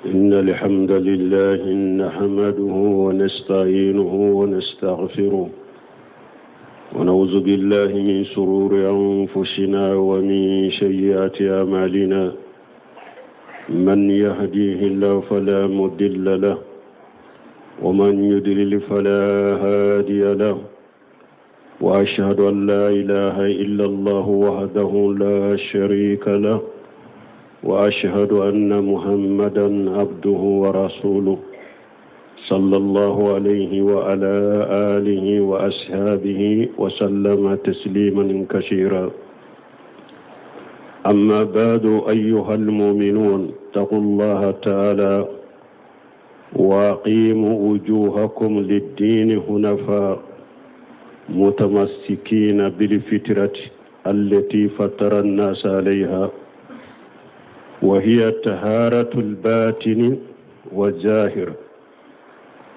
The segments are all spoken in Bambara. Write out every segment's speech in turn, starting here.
إن الحمد لله نحمده ونستعينه ونستغفره ونعوذ بالله من شرور أنفسنا ومن سيئات أعمالنا من يهديه الله فلا مضل له ومن يضلل فلا هادي له وأشهد أن لا إله إلا الله وحده لا شريك له وأشهد أن محمدا عبده ورسوله صلى الله عليه وعلى آله وأصحابه وسلم تسليما كثيرا أما بعد أيها المؤمنون اتقوا الله تعالى وأقيموا وجوهكم للدين هنفاء متمسكين بالفترة التي فطر الناس عليها وهي طهارة الباطن والظاهر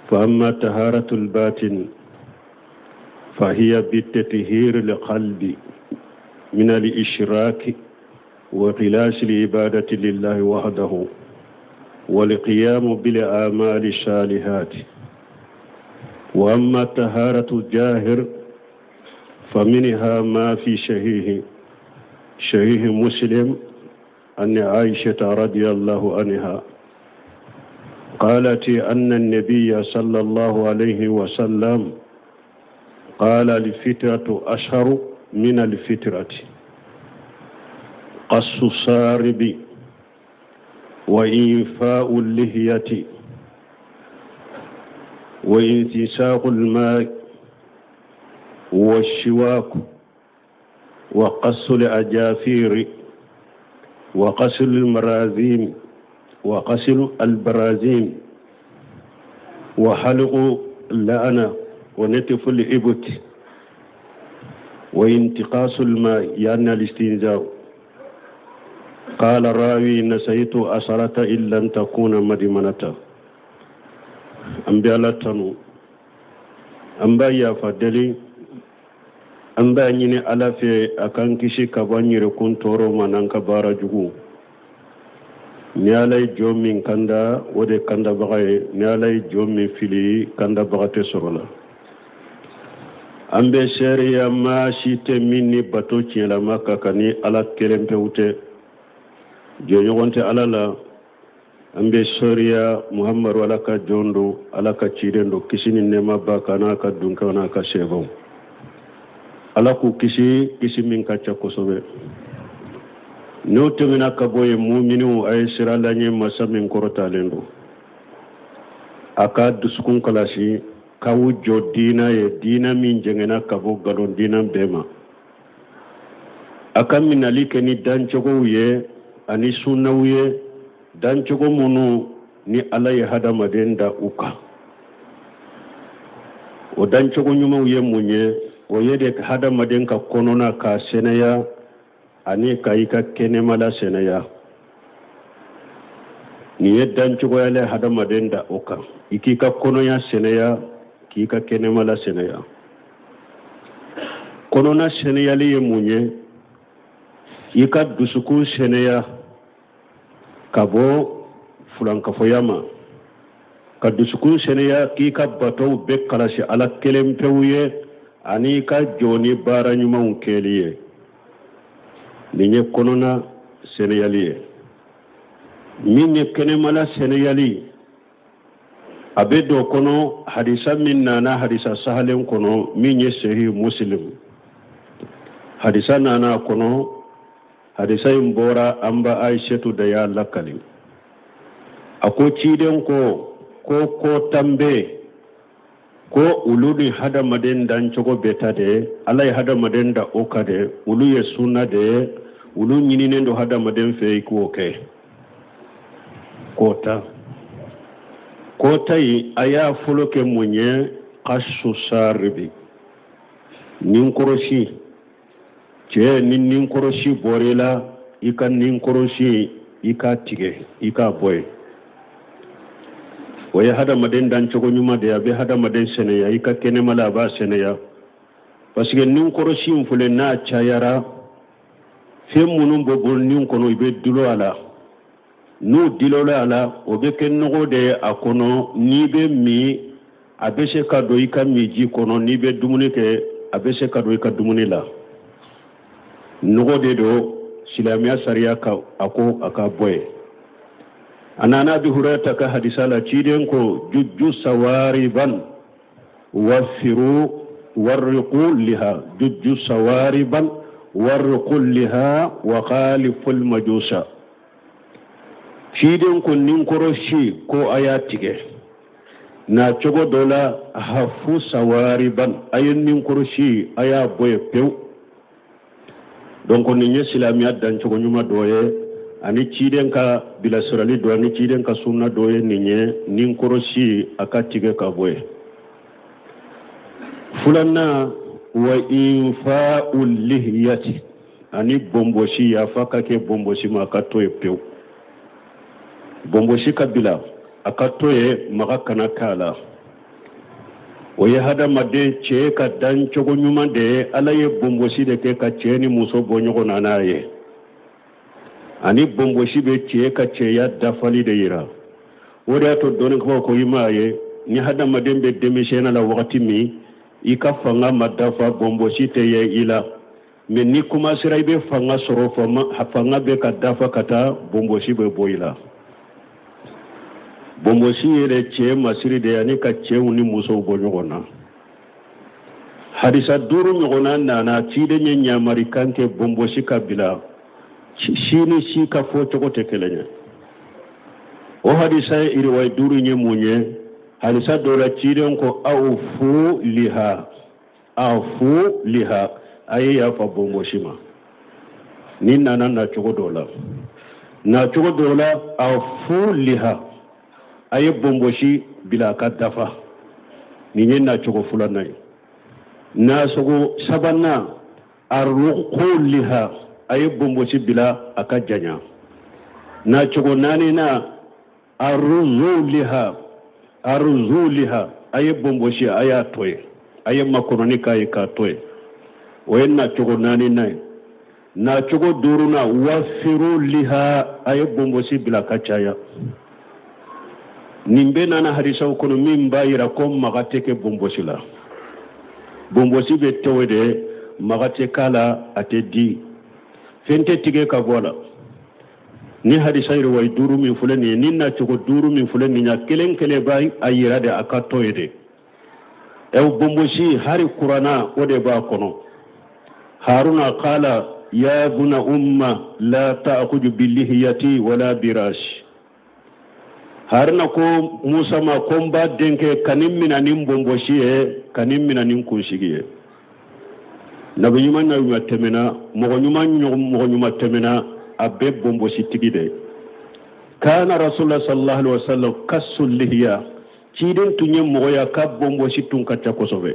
فأما طهارة الباطن فهي بالتطهير القلب من الإشراك وخلاص العبادة لله وحده والقيام بالأعمال الصالحات وأما طهارة الجاهر فمنها ما في شهيه شهيه مسلم أن عائشة رضي الله عنها قالت أن النبي صلى الله عليه وسلم قال الفترة أشهر من الفترة قص السارب وإنفاء اللحية وانتساق الماء والشواك وقص الأجافير وقص المراذيم وقص البرازيم وحلق اللعنة ونتف الإبت وانتقاص الماء يعني الاستنجاء قال الراوي نسيت أسرة إلا أن تكون مدمنة an bɛ ala tanu an b'a yafa deli an b'a ɲini ala fɛ a k'an kisi ka bɔ an yɛrɛkun tɔɔrɔ ma n'an ka baara jugu ni ala ye jɔn min kanda o de kandabaga ye ni ala ye jɔn min fili kandabaga tɛ sɔrɔ la an bɛ seereya maa si tɛ min ni bato tiɲɛlama ka kan ni ala kelen pewu tɛ jɛɲɔgɔn tɛ ala la an bɛ seereya muhamadu ala ka jɔn don ala ka ciden don kisi ni nɛɛma b'a kan n'a ka dunkɛw n'a ka sɛbɛnw ala k'u kisi kisi min ka ca kosɛbɛ n'o tɛmɛna ka bɔ yen muminiw a ye siran ala ɲɛ masa min kɔrɔtalen don a ka dusukun kalasi k'aw jɔ diina ye diina min jɛngɛnna ka bɔ nkalon diina bɛɛ ma a ka minali kɛ ni dancogow ye ani sunnaw ye dancogo minnu ni ala ye hadamaden da u kan o dancogo ɲumanw ye mun ye o ye de hadamaden ka kɔnɔna k'a sɛnɛya ani ka i ka kɛnɛmala sɛnɛya nin ye dancogoya le hadamaden da o kan i k'i ka kɔnɔya sɛnɛya k'i ka kɛnɛmala sɛnɛya kɔnɔna sɛnɛyali ye mun ye i ka dusukun sɛnɛya ka bɔ fulankafoya ma ka dusukun sɛnɛya k'i ka batow bɛɛ kalasi ala kelen pewu ye ani i ka jɔ ni baara ɲumanw kɛli ye nin ye kɔnɔna sɛnɛyali ye min ye kɛnɛmala sɛnɛyali a bɛ don kɔnɔ hadisa min nana hadisa sahalen kɔnɔ min ye sehi muslim hadisa nana a kɔnɔ hadisa in bɔra an ba ayisetu da y'a lakali a ko ciden ko ko ko tan bɛ yen ko olu ni hadamaden dancogo bɛ ta de ala ye hadamaden da o kan de olu ye sunna de ye olu ɲininen don hadamaden fɛ i k'o kɛ ko tan ko tan in a y'a fɔlɔ kɛ mun ye kasu saribi ninkɔrɔsi cɛ ni ninkɔrɔsi bɔra i la i ka ninkɔrɔsi i k'a tigɛ i k'a bɔ yen o ye hadamaden dancogo ɲuman de ye a bɛ hadamaden sɛnɛya i ka kɛnɛma la a b'a sɛnɛya parce que ninkɔrɔsi in filɛ n'a cayara fɛn minnu bɛ bɔ nin kɔnɔ i bɛ dulon a la N'u dilala a la, o bɛ kɛ nɔgɔ de ye a kɔnɔ. N'i bɛ min, a bɛ se ka don i ka minji kɔnɔ. N'i bɛ dumuni kɛ, a bɛ se ka don i ka dumuni la. Nɔgɔ de don, silamɛya sariya ka a ko a ka bɔ yen. A nana Abi Hurayra ka hadisa la, ciden ko jujju sawariban wafiru warriqu liha, jujju sawariban warriqu liha wa khaliful majusa. Ciden ko ninkɔrɔsi ko a y'a tigɛ na cogo dɔ la, hafu sawariban, a ye ninkɔrɔsi a y'a bɔ yen pewu. Donc nin ye silamɛya dancogo ɲuman dɔ ye, ani ciden ka bilasirali dɔ, ani ciden ka sunna dɔ ye nin ye, ninkɔrɔsi a ka tigɛ ka bɔ yen. Filanan, wa infa'u lihiyati, ani bonbosi, yafa ka kɛ bonbosi ma, a ka to yen pewu. Bonbosi ka bila, a ka to yen, maga kana k'a la. O ye hadamaden cɛ ka dancogo ɲuman de ye. Ala ye bonbosi de kɛ ka cɛ ni muso bɔ ɲɔgɔn na n'a ye. Ani bonbosi bɛ cɛ ka cɛya dafali de yira. O de y'a to dɔnnikɛlaw ko i m'a ye, ni hadamaden bɛ denmisɛnninya la wagati min, i ka fanga ma dafa, bonbosi tɛ ye i la. Mais ni commencera i bɛ fanga sɔrɔ, fanga bɛ ka dafa ka taa, bonbosi bɛ bɔ i la. Bonbosi yɛrɛ cɛ masiri de ye, ani ka cɛw ni musow bɔ ɲɔgɔn na. Hadisa 5 ɲɔgɔnna nana, ciden ye ɲamarikan kɛ bonbosi ka bila, si ni si ka fɔ cogo tɛ kelen ye. O hadisa ye iriwaye 5 ye mun ye? Hadisa dɔ la ciden ko aw fu liha, aw fu liha, a ye yafa bonbosi ma. Ni nana na cogo dɔ la, na cogo dɔ la, aw fu liha, a ye bonbosi bila a ka dafa. Nin ye na cogo filanan ye. Na cogo sabanan, arruqu liha, a ye bonbosi bila a ka janya. Na cogo naaninan, arruzu liha, arruzu liha, a ye bonbosi a y'a to yen, a ye makɔnɔni k'a ye k'a to yen. O ye na cogo naaninan ye. Na cogo duurunan, wafiru liha, a ye bonbosi bila ka caya. Nin bɛɛ nana hadisaw kɔnɔ min b'a yira ko maga tɛ kɛ bonbosi la. Bonbosi bɛ to de, maga tɛ k'a la, a tɛ di, fɛn tɛ tigɛ ka bɔ a la. Ni hadisa yiriwayi 5 min filɛ nin ye, ni nacogo 5 min filɛ nin ye, kelen kelen b'a a yira de a ka to ye de. Ɛ bonbosi hari kuranna o de b'a kɔnɔ. Haruna qala ya buna umma la ta'khudh bi lihiyati wala birasi. Haruna ko Musa ma ko n ba denkɛ, ka nin mina ni bonbosi ye, ka nin mina ni kunsigi ye. Nabi ɲuman na ɲuman tɛmɛna, mɔgɔ ɲuman mɔgɔ ɲuman tɛmɛna, a bɛɛ bonbosi tigi de. Kana Rasulullah sallallahu alaihi wasallam kasul lihiya, ciden tun ye mɔgɔ ye a ka bonbosi tun ka ca kosɛbɛ.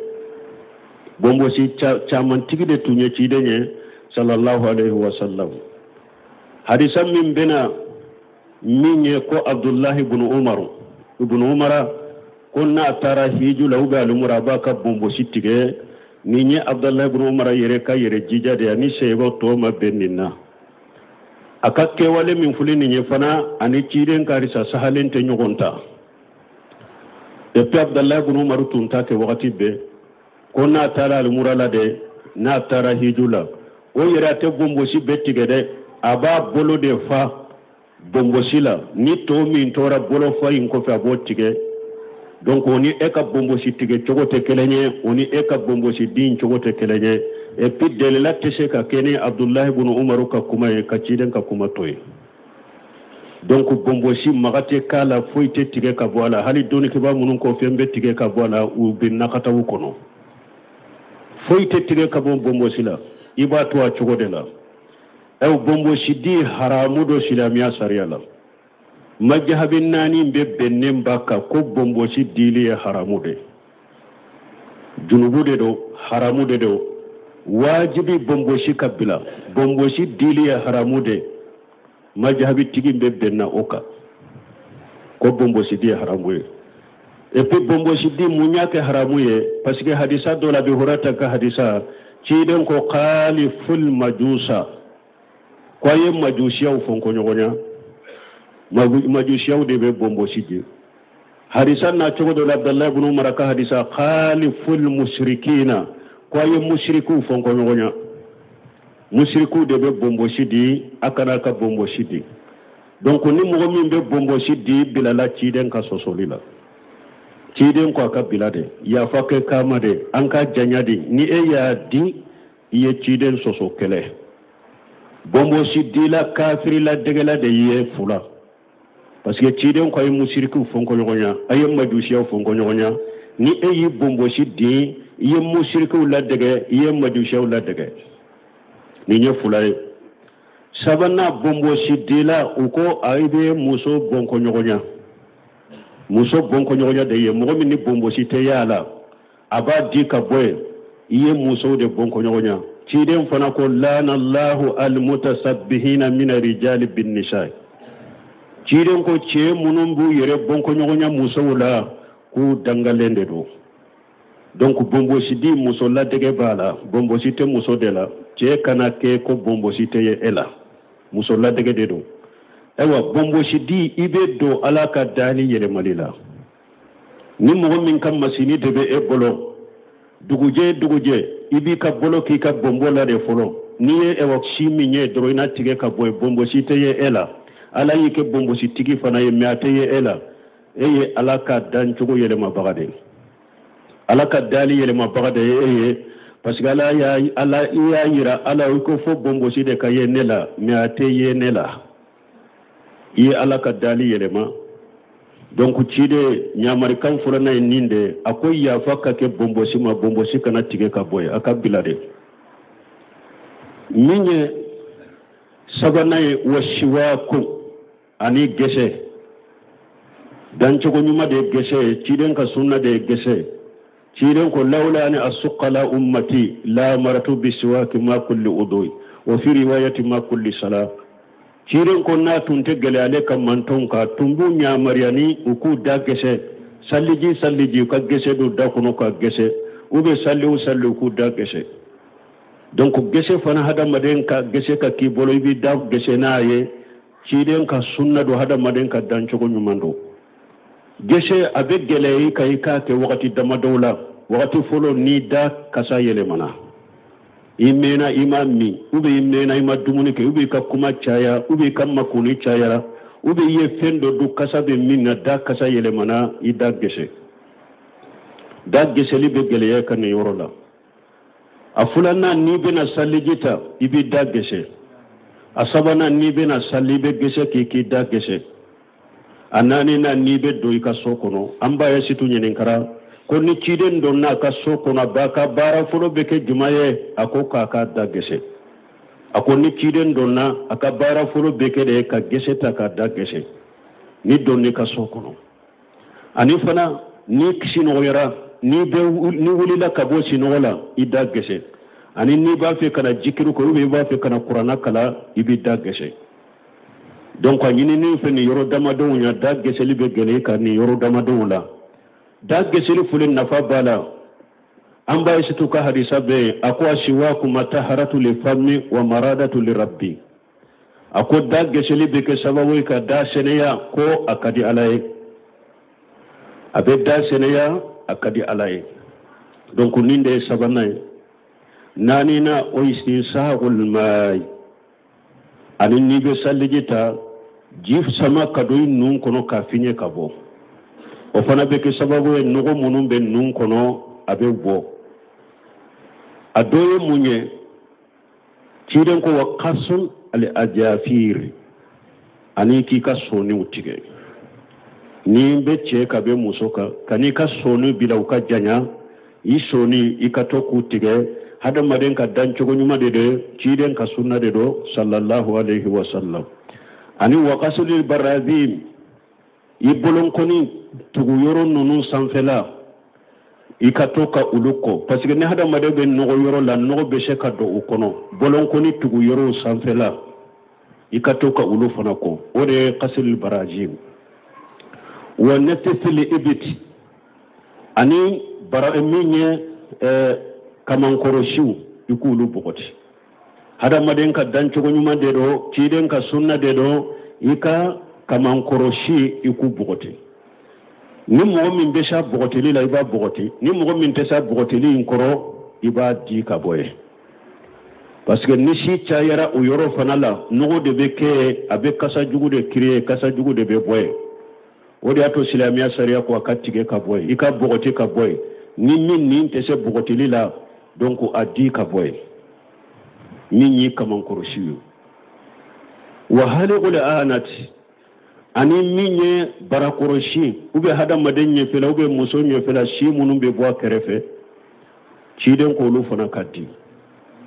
Bonbosi caman tigi de tun ye ciden ye sallallahu alaihi wasallam. Hadisa min bɛna min ye ko Abdullahi ibn Umar, ibn Umara ko n'a taara hiju la ou bien alumura, a b'a ka bonbosi tigɛ. Nin ye Abdullahi ibn Umar yɛrɛ ka yɛrɛ jija de ye, ani seyibaw tɔw ma bɛn nin na. A ka kɛwale min filɛ nin ye fana, ani ciden ka hadisa sahalen tɛ ɲɔgɔn ta. Et puis Abdullahi ibn Umar tun t'a kɛ wagati bɛɛ ko n'a taara alumura la dɛ, n'a taara hiju la, o yɛrɛ a tɛ bonbosi bɛɛ tigɛ dɛ, a b'a bolo de fa bonbosi la. Ni to min tora bolo fa in kɔfɛ, a b'o tigɛ. Donc o ni e ka bonbosi tigɛ cogo tɛ kelen ye, o ni e ka bonbosi din cogo tɛ kelen ye. Et puis delila tɛ se ka kɛ ni Abdullahi ibn Umar ka kuma ye ka ciden ka kuma to ye. Donc bonbosi maga tɛ k'a la, foyi tɛ tigɛ ka bɔ a la. Hali dɔnnikɛbaa minnu ko fɛn bɛ tigɛ ka bɔ a la, u bɛ nakataw kɔnɔ. Foyi tɛ tigɛ ka bɔ bonbosi la, i b'a to a cogo de la. Ɛ bonbosi di haramu don silamɛya sariya la. Majahabi 4 bɛ bɛnnen ba kan ko bonbosi dili ye haramu de ye. Junubu de don, haramu de don. Wajibi bonbosi ka bila, bonbosi dili ye haramu de ye. Majahabi tigi bɛ bɛnna o kan ko bonbosi di ye haramu ye. Et puis bonbosi di mun y'a kɛ haramu ye? Parce que hadisa dɔ la, Abi Hurayra ka hadisa, ciden ko khaliful majusa, ko a ye majusiyaw fɔnkɔɲɔgɔnya. Majusiyaw de bɛ bonbosi di. Hadisa na cogo dɔ la, Abdalahi ibn Umar ka hadisa, khaliful mushrikina, ko a ye musirikiw fɔnkɔɲɔgɔnya. Musirikiw de bɛ bonbosi di, a kana ka bonbosi di. Donc ni mɔgɔ min bɛ bonbosi di, bilala ciden ka sɔsɔli la. Ciden ko a ka bila de, yafa kɛ kama de, an ka janya de. Ni e y'a di, i ye ciden sɔsɔ kɛlɛ. Bonbosi dila kafirila dɛgɛla de ye fula. Parce que ciden ko a ye musirikiw fɔnkɔɲɔgɔnya, a ye majusiyaw fɔnkɔɲɔgɔnya. Ni e y'i bonbosi di, i ye musirikiw ladɛgɛ, i ye majusiyaw ladɛgɛ. Nin ye fula ye. Sabanan, bonbosi dila, u ko a bɛ muso bɔnkɔɲɔgɔnya. Muso bɔnkɔɲɔgɔnya de ye mɔgɔ min ni bonbosi tɛ y'a la, a b'a di ka bɔ yen, i ye musow de bɔnkɔɲɔgɔnya. Ciden fana ko lanallahu almutasabbihina mina rijali bin nisa. Ciden ko cɛ minnu b'u yɛrɛ bɔnkɔɲɔgɔnya musow la, k'u dangalen de don. Donc bonbosi di, muso ladɛgɛ b'a la, bonbosi tɛ muso de la. Cɛ kana kɛ ko bonbosi tɛ ye e la, muso ladɛgɛ de don. Ayiwa, bonbosi di, i bɛ don Ala ka dali yɛlɛmali la. Ni mɔgɔ min ka masini de bɛ e bolo, dugujɛ dugujɛ, i b'i ka bolo k'i ka bonbo la de fɔlɔ. N'i ye ɛwɔ si min ye dɔrɔn, i n'a tigɛ ka bɔ yen. Bonbosi tɛ ye e la. Ala y'i kɛ bonbositigi fana ye, mais a tɛ ye e la. E ye Ala ka dancogo yɛlɛmabaga de ye, Ala ka dali yɛlɛmabaga de ye e ye. Parce que Ala y'a, Ala i y'a yira Ala i ko fo bonbosi de ka ye ne la, mais a tɛ ye ne la. I ye Ala ka dali yɛlɛma. Donc ciden ɲamarikan fɔlɔna ye nin de, a ko yafa ka kɛ bonbosi ma, bonbosi kana tigɛ ka bɔ yen, a ka bila de. Min ye sabanan ye, wasiwaku ani gɛsɛ. Dancogo ɲuman de ye gɛsɛ ye, ciden ka sunna de ye gɛsɛ. Ciden ko lawla ani asuqa la ummati la maratu bisiwaki ma kulli udui wa fi riwayati ma kulli sala. Ciden ko n'a tun tɛ gɛlɛya ale ka mantɔnw kan, tun b'u ɲamariya ni u k'u da gɛsɛ. Saliji saliji, u ka gɛsɛ don da kɔnɔ ka gɛsɛ, u bɛ sali o sali, u k'u da gɛsɛ. Donc gɛsɛ fana, hadamaden ka gɛsɛ ka k'i bolo, i b'i da gɛsɛ n'a ye. Ciden ka sunna don, hadamaden ka dancogo ɲuman don. Gɛsɛ a bɛ gɛlɛya i kan i k'a kɛ wagati damadɔw la. Wagati fɔlɔ, n'i da kasa yɛlɛmana, i mɛnna i ma min, ou bien i mɛnna i ma dumuni kɛ, ou bien i ka kuma caya, ou bien i ka makuni cayara, ou bien i ye fɛn dɔ dun kasa bɛ min na, da kasa yɛlɛmana, i da gɛsɛ. Da gɛsɛli bɛ gɛlɛya ka nin yɔrɔ la. A filanan, n'i bɛna saliji ta, i b'i da gɛsɛ. A sabanan, n'i bɛna sali, i bɛ gɛsɛ k'i da gɛsɛ. A naaninan, n'i bɛ don i ka so kɔnɔ. An ba ye situ ɲininkara ko ni ciden donna a ka so kɔnɔ, a b'a ka baara fɔlɔ bɛ kɛ jumɛn ye? A ko k'a ka da gɛsɛ. A ko ni ciden donna, a ka baara fɔlɔ bɛ kɛ de ka gɛsɛ ta k'a da gɛsɛ ni donna i ka so kɔnɔ. Ani fana, ni sinɔgɔyara, ni bɛ ni wulila ka bɔ sinɔgɔ la, i da gɛsɛ. Ani n'i b'a fɛ ka na jikiru kɛ, ou bien i b'a fɛ ka na kuranna kalan, i b'i da gɛsɛ. Donc a ɲinini fɛ nin yɔrɔ damadɔw ɲa, da gɛsɛli bɛ gɛlɛya ka nin yɔrɔ damadɔw la. Da gɛsɛli foli nafa b'a la. An b'a ye situ ka hadisa bɛ yen, a ko asiwaku mataharatu li fami wa maradatu li rabbi. A ko da gɛsɛli bɛ kɛ sababu ye ka da sɛnɛya, ko a ka di Ala ye. A bɛ da sɛnɛya, a ka di Ala ye. Donc nin de ye sabanan ye. Naaninan, o istinsahul mayi, ani n'i bɛ saliji ta, ji sama ka don i nun kɔnɔ k'a fiɲɛ ka bɔ. O fana bɛ kɛ sababu ye nɔgɔ minnu bɛ nun kɔnɔ, a bɛ bɔ. A dɔ ye mun ye? Ciden ko wa kasun al ajafir, ani k'i ka sɔniw tigɛ. Ni bɛ cɛ ka bɛ muso kan, ka n'i ka sɔni bila u ka janya, i sɔni i ka to k'u tigɛ. Hadamaden ka dancogo ɲuman de don, ciden ka sunna de don, sallallahu alayhi wa sallam. Ani wakasulil barazim, i bolonkɔni tugu yɔrɔ ninnu sanfɛla, i ka to ka olu kɔ, parce que ni hadamaden bɛ nɔgɔ yɔrɔ la, nɔgɔ bɛ se ka don u kɔnɔ. Bolonkɔni tugu yɔrɔw sanfɛla, i ka to ka olu fana kɔ, o de ye kasulil barazim. Wa natafili ibit, ani bara min ye kamankɔrɔsiw, i k'olu bɔgɔti. Hadamaden ka dancogo ɲuman de don, ciden ka sunna de don, i ka Kamankɔrɔsi i k'u bɔgɔti. Ni mɔgɔ min bɛ s'a bɔgɔtili la, i b'a bɔgɔti. Ni mɔgɔ min tɛ s'a bɔgɔtili in kɔrɔ, i b'a di ka bɔ yen. Parce que ni si cayara o yɔrɔ fana la, nɔgɔ de bɛ kɛ, a bɛ kasa jugu de créer, kasa jugu de bɛ bɔ yen. O de y'a to silamɛya sariya ko a ka tigɛ ka bɔ yen, i ka bɔgɔti ka bɔ yen. Ni min nin tɛ se bɔgɔtili la, donc a di ka bɔ yen. Min y'i kamankɔrɔsi ye. Wa halikul anati, ani min ye barakɔrɔsi ou bien hadamaden ɲɛfɛla ou bien muso ɲɛfɛla si minnu bɛ bɔ a kɛrɛfɛ, ciden k'olu fana ka di.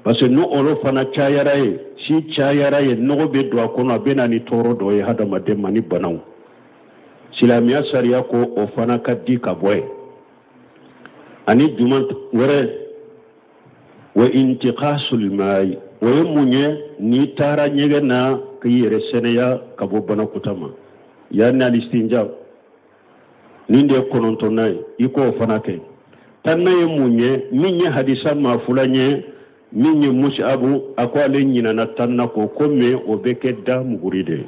Parce que n'o olu fana cayara ye, si cayara ye, nɔgɔ bɛ don a kɔnɔ, a bɛ na ni tɔɔrɔ dɔ ye hadamaden ma ni banaw. Silamɛya sariya ko o fana ka di ka bɔ yen. Ani jumɛn wɛrɛ, wa intiqasul mayi, o ye mun ye? N'i taara ɲɛgɛn na k'i yɛrɛ sɛnɛya ka bɔ banakɔtaa ma, yanni alistinja, nin de ye kɔnɔntɔnnan ye, i k'o fana kɛ. Tannan ye mun ye? Min ye hadisa maa fila ye, min ye Musabu, a ko ale ɲinana tanna kɔ, ko mais o bɛ kɛ da muguri de ye.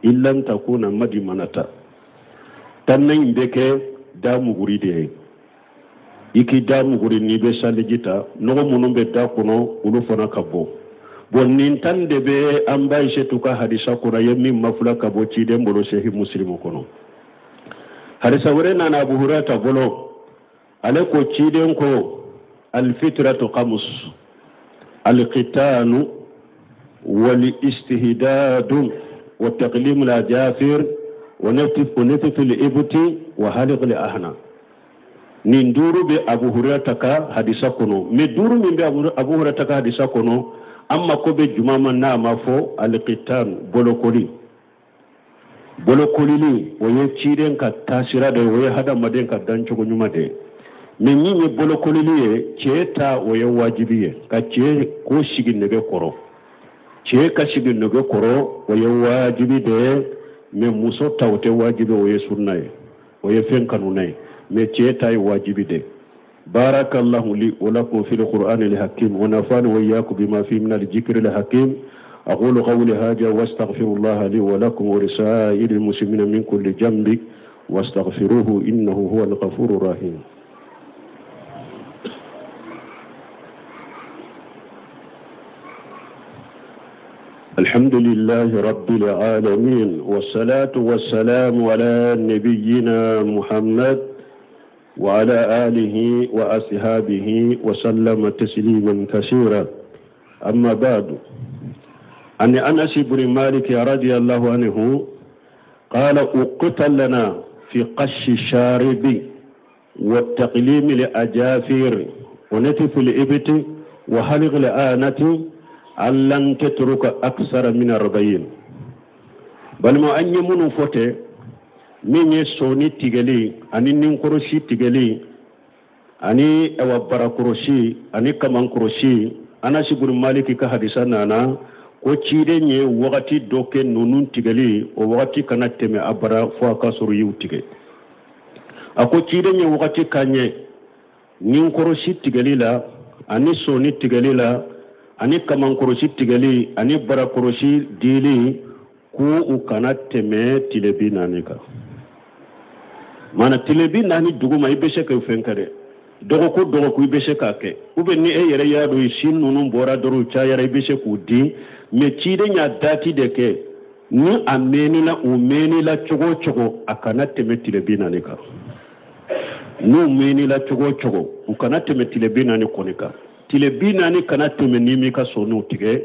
Illan takuna madimanata, tanna in bɛ kɛ da muguri de ye. I k'i da muguri n'i bɛ saliji ta, nɔgɔ minnu bɛ da kɔnɔ olu fana ka bɔ. Bon, nin tan de bɛ an ba Ayisetu ka hadisa kɔnɔ, a ye min mafula ka bɔ ciden bolo Sehi Musilimu kɔnɔ. Hadisa wɛrɛ nana Abu Hurata bolo, ale ko ciden ko alfitratu qamus alqitanu wal istihdadu wa taqlimu al ajafir wa natfu al ibti wa haliq al ahna. Nin duuru bɛ Abu Hurata ka hadisa kɔnɔ. Mais duuru min bɛ Abu Hurata ka hadisa kɔnɔ, an mako bɛ juma ma n'a ma fɔ alqitan, bolokoli. Bolokolili o ye ciden ka taasira de ye, o ye hadamaden ka dancogo ɲuman de ye. Mais min ye bolokolili ye, cɛ ta o ye wajibi ye, ka cɛ ko sigi nɛgɛ kɔrɔ. Cɛ ka sigi nɛgɛ kɔrɔ o ye wajibi de ye, mais muso ta o tɛ wajibi, o ye sunna ye, o ye fɛn kanuna ye, mais cɛ ta ye wajibi de ye. Barakallahu li wa lakum fil qur'ani al hakim wa nafa'ani wa iyyakum bima fihi min al dhikri al hakim. أقول قولي هذا واستغفر الله لي ولكم ولسائر المسلمين من كل جنب واستغفروه إنه هو الغفور الرحيم. الحمد لله رب العالمين، والصلاة والسلام على نبينا محمد وعلى آله وأصحابه وسلم تسليما كثيرا. أما بعد، عن أنس بن مالك رضي الله عنه قال: أقتل لنا في قش الشارب والتقليم لأجافير ونتف الإبت وحلق الآنة أن لن تترك أكثر من 40. بل ما أن يمنو فوتي من يسوني تيغلي أني ننكروشي تيغلي أني أوبراكروشي أني كمانكروشي. أنس بن مالك كحديثنا أنا ko ciden ye wagati dɔ kɛ ninnu tigɛli, o wagati kana tɛmɛ a bara fo a ka sɔrɔ y'u tigɛ. A ko ciden ye wagati k'an ye ninkɔrɔsi tigɛli la, ani sɔni tigɛli la, ani kamankɔrɔsi tigɛli, ani barakɔrɔsi dili, ko u kana tɛmɛ tile 40 kan. Mana tile 40 duguma i bɛ se k'o fɛn kɛ dɛ. Dɔgɔkun dɔgɔkun i bɛ se k'a kɛ, ou bien ni e yɛrɛ y'a dɔn si ninnu bɔra dɔrɔn u cayara, i bɛ se k'u di. Mais ciden y'a dati de kɛ, ni a mɛnni la, u mɛnni la cogo o cogo, a kana tɛmɛ tile 40 kan. N'u mɛnni la cogo o cogo, u kana tɛmɛ tile 40 kɔni kan. Tile 40 kana tɛmɛ n'i m'i ka sɔniw tigɛ.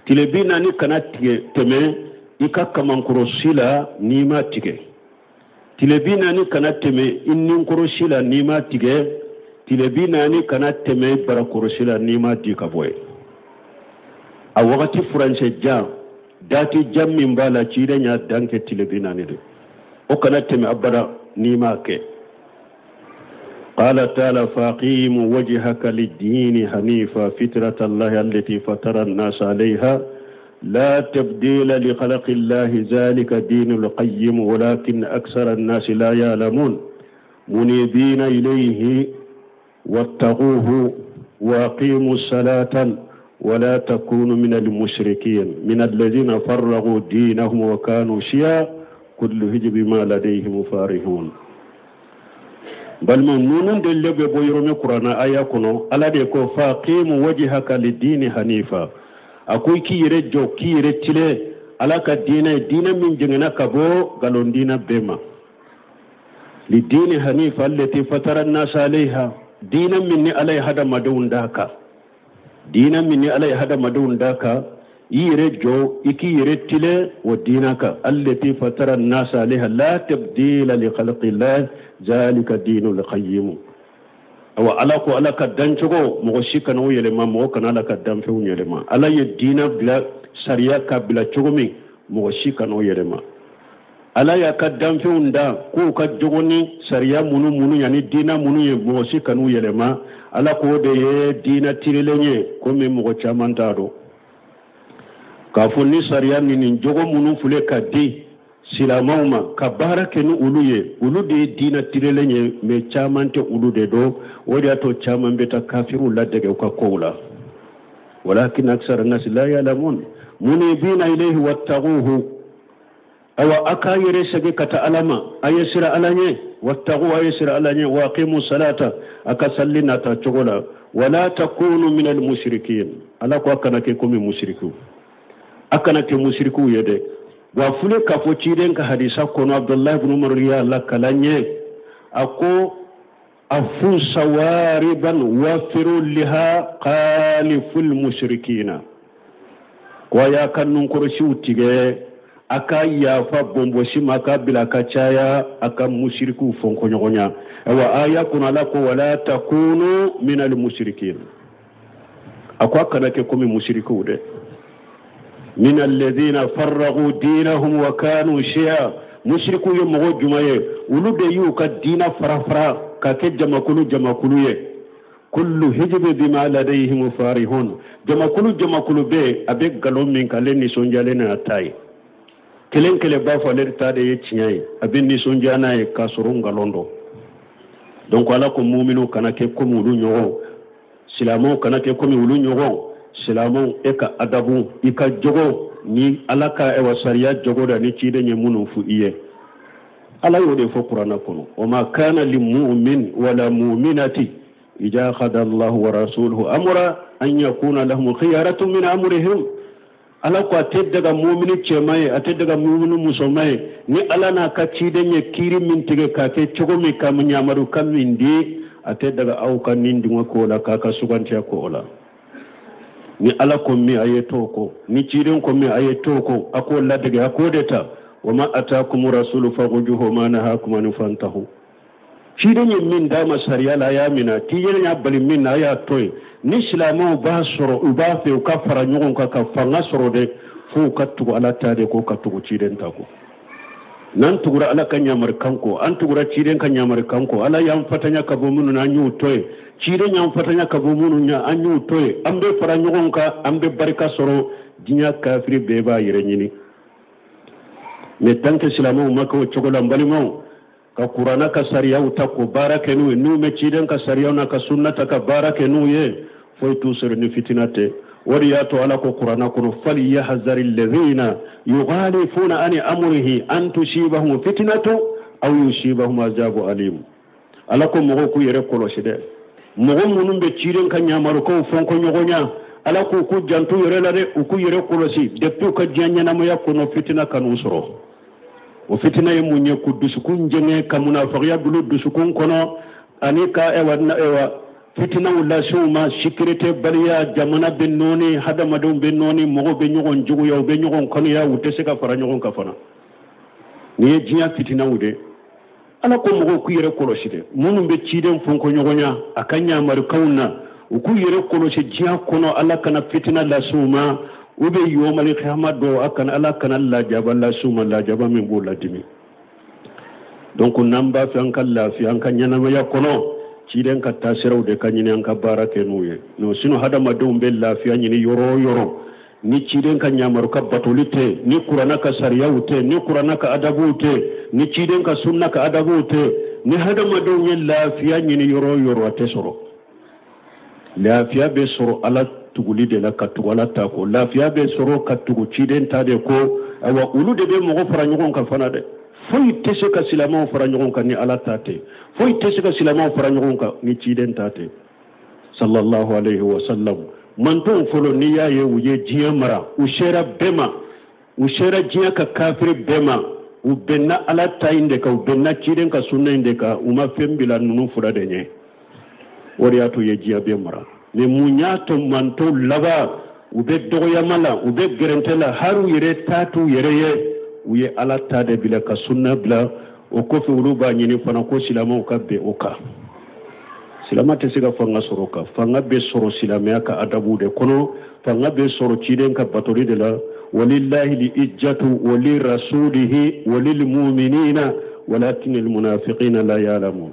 Tile 40 kana tigɛ tɛmɛ i ka kamankɔrɔsi la n'i m'a tigɛ. Tile 40 kana tɛmɛ i ninkɔrɔsi la n'i m'a tigɛ. Tile 40 kana tɛmɛ barakɔrɔsi la n'i m'a di ka bɔ yen. A wagati furancɛ jan, dati jan min b'a la, ciden y'a dan kɛ tile 40 de. O kana tɛmɛ abada n'i m'a kɛ. قال تعالى: فأقيم وجهك للدين حنيفا فطرة الله التي فطر الناس عليها لا تبديل لخلق الله ذلك دين القيم ولكن أكثر الناس لا يعلمون. منيبين إليه واتقوه وأقيموا الصلاة ولا تكونوا من المشركين من الذين فرغوا دينهم وكانوا شيعا كل حزب بما لديهم فرحون. Balima, ninnu de bɛ bɔ yɔrɔ min kuranna aya kɔnɔ, Ala de ko: فأقم وجهك للدين حنيفا. A ko i k'i yɛrɛ jɔ, k'i yɛrɛ tilen Ala ka diinɛ, diinɛ min jɛngɛnna ka bɔ nkalon diinɛ bɛɛ ma. للدين حنيفا التي فطر الناس عليها. Diinɛ min ni Ala ye hadamadenw d'a kan, diinɛ min ni Ala ye hadamadenw d'a kan, i yɛrɛ jɔ, i k'i yɛrɛ tilen o diinɛ kan. التي فطر الناس عليها لا تبديل لخلق الله ذلك الدين القيم. Awa, Ala ko Ala ka dancogo, mɔgɔ si kana o yɛlɛma, mɔgɔ kana Ala ka danfɛnw yɛlɛma. Ala ye diinɛ bila, sariya ka bila cogo min, mɔgɔ si kana o yɛlɛma. Ala y'a ka danfɛnw da k'u ka jogo ni sariya minnu yanni diinɛ minnu ye, mɔgɔ si kan'u yɛlɛma. Ala k'o de ye diinɛ tirilen ye. Komi mɔgɔ caman t'a dɔn k'a fɔ ni sariya ni nin jogo minnu filɛ ka di silamɛw ma ka baara kɛ ni olu ye, olu de ye diinɛ tirilen ye. Mais caman tɛ olu de dɔn. O de y'a to caman bɛ taa kafiriw ladege u ka kow la. ولكن أكثر الناس لا يعلمون. منيبين إليه واتقوه. Awa, a k'a yɛrɛ sɛgɛ ka taa Ala ma, a ye sira Ala ɲɛ. واتقوه, a ye sira Ala ɲɛ. وأقيموا الصلاة, a ka salli nata cogo la. ولا تكونوا من المشركين. Ala ko a kana kɛ komi musirikiw, a kana kɛ musirikiw ye dɛ. Wa fule k'a fɔ ciden ka hadisa kɔnɔ, Abdullahi ibn Umar y'a lakala ɲɛ, a ko: عفوا شواربا وافروا اللحى خالفوا المشركين. Ko a y'a ka nunkɔrɔsiw tigɛ, a ka yafa bɔnbɔsi ma, ka bila ka caya, a ka musirikiw fɔnkɔɲɔgɔnya. Ayiwa, aya kɔnɔ, Ala ko: ولا تكونوا من المشركين. A ko a kana kɛ komi musirikiw dɛ. من الذين فرقوا دينهم وكانوا شيعا. Musirikiw ye mɔgɔ jumɛn ye? Olu de y'u ka diina fara fara ka kɛ jamakulu jamakulu ye. كل حزب بما لديهم فرحون. Jamakulu jamakulu bɛ a bɛ nkalon min kan, ale nisɔndiyalen n'a ta ye. Kelen kelen b'a fɔ ale ta de ye tiɲɛ ye, a bɛ nisɔndiya n'a ye k'a sɔrɔ nkalon don. Donc Ala ko muminu kana kɛ komi olu ɲɔgɔn, silamɛw kana kɛ komi olu ɲɔgɔn. Silamɛw, e ka adabu, i ka jogo ni Ala ka ɛwà sariya jogo da ni ciden ye minnu fɔ i ye, Ala y'o de fɔ kuranna kɔnɔ: وما كان لمؤمن ولا مؤمنة إذا قضى الله ورسوله أمرا أن يكون لهم الخيرة من أمرهم. Ala ko a tɛ daga mumini cɛman ye, a tɛ daga mumini musoman ye, ni Ala n'a ka ciden ye kiiri min tigɛ k'a kɛ cogo min, ka yamaru ka min di, a tɛ daga aw ka nin dungɔ ko la, k'a ka sugantiya ko la. Ni Ala ko min, a ye t'o kɔ. Ni ciden ko min, a ye t'o kɔ, a k'o ladege, a k'o de ta. وما آتاكم الرسول فخذوه وما نهاكم عنه فانتهوا. Ciden ye min d'a ma sariya la, a y'a minɛ. Ciden y'a bali min na, a y'a to yen. Ni silamɛw b'a sɔrɔ, u b'a fɛ u ka fara ɲɔgɔn kan ka fanga sɔrɔ dɛ, f'u ka tugu Ala ta de ko, ka tugu ciden ta ko. N'an tugura Ala ka ɲamarikan kɔ, an tugura ciden ka ɲamarikan kɔ, Ala y'an fatanya ka bɔ minnu na, an y'u to yen. Ciden y'an fatanya ka bɔ minnu ɲɛ, an y'u to yen. An bɛ fara ɲɔgɔn kan, an bɛ barika sɔrɔ. Diɲɛ kafiri bɛɛ b'a yɛrɛ ɲini. Mais tant que silamɛw ma kɛ o cogo la, n balimaw, ka kuranna ka sariyaw ta k'o baara kɛ n'u ye, n'u bɛ ciden ka sariyaw n'a ka sunna ta ka baara kɛ n'u ye, foyi t'u sɔrɔ ni fitina tɛ. O de y'a to Ala ko kuranna kɔnɔ: فليحذر الذين يخالفون عن أمره أن تصيبهم فتنة أو يصيبهم عذاب أليم. Ala ko mɔgɔw k'u yɛrɛ kɔlɔsi dɛ, mɔgɔ minnu bɛ ciden ka ɲamarukaw fɔnkɔ ɲɔgɔn ɲa. Ala k'u k'u janto yɛrɛ la dɛ, u k'u yɛrɛ kɔlɔsi depuis u ka diɲɛ ɲɛnamaya kɔnɔ, fitina kan'u sɔrɔ. O fitina ye mun ye? K'u dusukun jɛngɛ, ka munafagiya bila dusukun kɔnɔ, ani ka ɛwa fitinaw lase u ma, sécurité baliya, jamana bɛ nɔɔni, hadamadenw bɛ nɔɔni, mɔgɔw bɛ ɲɔgɔn juguya, u bɛ ɲɔgɔn kanuya, u tɛ se ka fara ɲɔgɔn kan fana. Nin ye diɲɛ fitinaw de. Ala ko mɔgɔw k'u yɛrɛ kɔlɔsi dɛ, minnu bɛ ciden fɔnkɔ ɲɔgɔnya a ka ɲamarukanw na, u k'u yɛrɛ kɔlɔsi diɲɛ kɔnɔ, Ala kana fitina lase u ma, u bɛ yomali kiyama dɔ, a kana Ala kana lajaba lase u ma, lajaba min b'u ladimi. Donc n'an b'a fɛ an ka lafiya an ka ɲɛnamaya kɔnɔ, ciden ka taasiraw de ka ɲini, an ka baara kɛ n'u ye. Non, sinon hadamadenw bɛ lafiya ɲini yɔrɔ o yɔrɔ, ni ciden ka ɲamaru ka batoli tɛ, ni kuranna ka sariyaw tɛ, ni kuranna ka adabuw tɛ, ni ciden ka sunna ka adabuw tɛ, ni hadamadenw ye lafiya ɲini yɔrɔ o yɔrɔ, a tɛ sɔrɔ. Lafiya bɛ sɔrɔ Ala. tuguli de la, ka tugu Ala ta kɔ. Lafiya bɛ sɔrɔ ka tugu ciden ta de kɔ. Ayiwa, olu de bɛ mɔgɔ fara ɲɔgɔn kan fana dɛ. Foyi tɛ se ka silamɛw fara ɲɔgɔn kan ni Ala ta tɛ. Foyi tɛ se ka silamɛw fara ɲɔgɔn kan ni ciden ta tɛ, sallallahu alayhi wa sallam. Mantɔnw fɔlɔ, n'i y'a ye u ye diɲɛ mara, u sera bɛɛ ma, u sera diɲɛ ka kafiri bɛɛ ma, u bɛnna Ala ta in de kan, u bɛnna ciden ka sunna in de kan, u ma fɛn bila ninnu fila de ɲɛ. O de y'a to u ye diɲɛ bɛɛ mara. Mais mun y'a to mantɔw laban u bɛ dɔgɔyama la, u bɛ gɛrɛntɛ la, hali u yɛrɛ ta t'u yɛrɛ ye? U ye Ala ta de bila ka sunna bila. O kɔfɛ, olu b'a ɲini fana ko silamɛw ka bɛn o kan. Silama tɛ se ka fanga sɔrɔ kan. Fanga bɛ sɔrɔ silamɛya ka adabu de kɔnɔ. Fanga bɛ sɔrɔ ciden ka batoli de la. Walillahi liijjatu wali rasulihi walil mu'minina walakin almunafiqina la ya'lamun.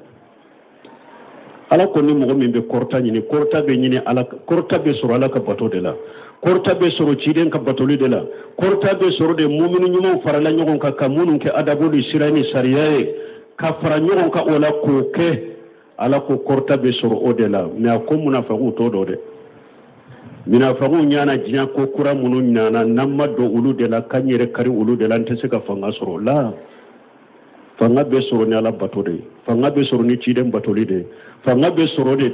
Ala ko ni mɔgɔ min bɛ kɔrɔta ɲini, kɔrɔta bɛ ɲini Ala, kɔrɔta bɛ sɔrɔ Ala ka bato de la, kɔrɔta bɛ sɔrɔ ciden ka batoli de la, kɔrɔta bɛ sɔrɔ de mumini ɲumanw farala ɲɔgɔn kan ka minnu kɛ adabu ni sira ni sariya ye, ka fara ɲɔgɔn kan o la k'o kɛ. Ala ko kɔrɔta bɛ sɔrɔ o de la. Mais a ko munafagiw t'o dɔn dɛ. Munafagiw ɲana diɲɛ ko kura minnu ɲana, n'an ma don olu de la, k'an yɛrɛ kari olu de la, an tɛ se ka fanga sɔrɔ la. Fanga bɛ sɔrɔ ni Ala bato de ye, fanga bɛ sɔrɔ ni ciden batoli de ye, fanga bɛ sɔrɔ de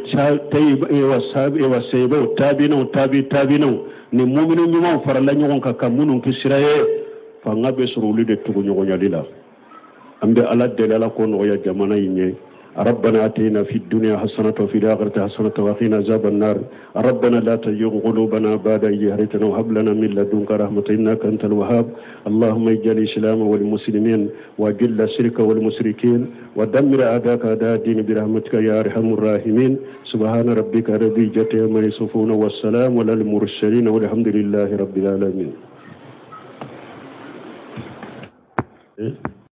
seyibaw, taabinaw, taabi taabinaw ni mumini ɲumanw farala ɲɔgɔn kan ka minnu kɛ sira ye. Fanga bɛ sɔrɔ olu de tuguɲɔgɔnyali la. An bɛ Ala deli, Ala k'o nɔgɔya jamana in ye. ربنا اتنا في الدنيا حسنة وفي الآخرة حسنة وقنا عذاب النار. ربنا لا تزغ قلوبنا بعد إذ هديتنا وهب لنا من لدنك رحمة إنك أنت الوهاب. اللهم اجعل الإسلام والمسلمين، وأذل الشرك والمشركين، ودمر أعداءك أعداء الدين برحمتك يا أرحم الراحمين. سبحان ربك رب العزة عما يصفون، والسلام على المرسلين، والحمد لله رب العالمين.